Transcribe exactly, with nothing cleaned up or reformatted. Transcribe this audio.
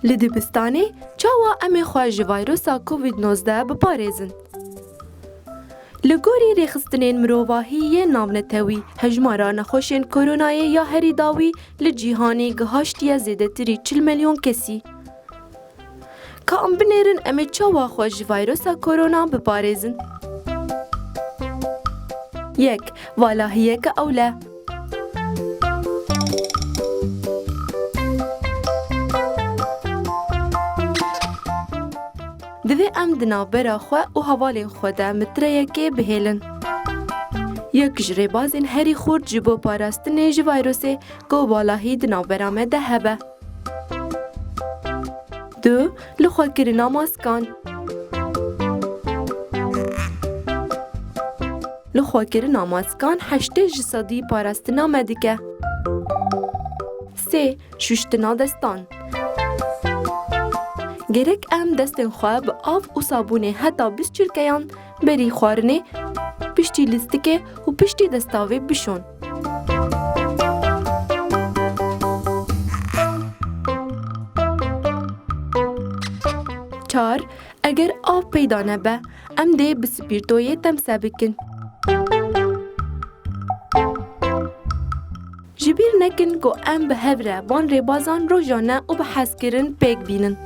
Li dibistanê çawa em ê xwe ji vayrosa Covid nozdeh biparêzin? Li gorî rêxistinên mirovahî yên navnetewî, hejmara nexweşên koronayê ya herî dawî li cîhanê gihaştiye zêdetirî çil milyon kesî. Ka em binêrin em ê çawa xwe ji vayrosa korona biparêzin? Yek, valahiyeke ewle. Divê em di navbera xwe û hevalên xwe de mitreyekê bihêlin. Yek ji rêbazên herî xurt ji bo parastinê ji vayrosê ku valahî di navbera me de hebe. Du, lixwekirina maskan. Lixwekirina maskan heştê ji sedî parastina me dike. Sê, şuştina destan. Gerek em destên xwe bi av û sabûnê heta bîst çirkeyan berî xwarinê, piştî lîstikê û piştî destavê bişon. Çar, eger av peyda nebe, em dê bi spîrtoyê temse bikin. Ji bîr nekin ku em bi hev re van rêbazan rojane û bi hezkirin pêk bînin.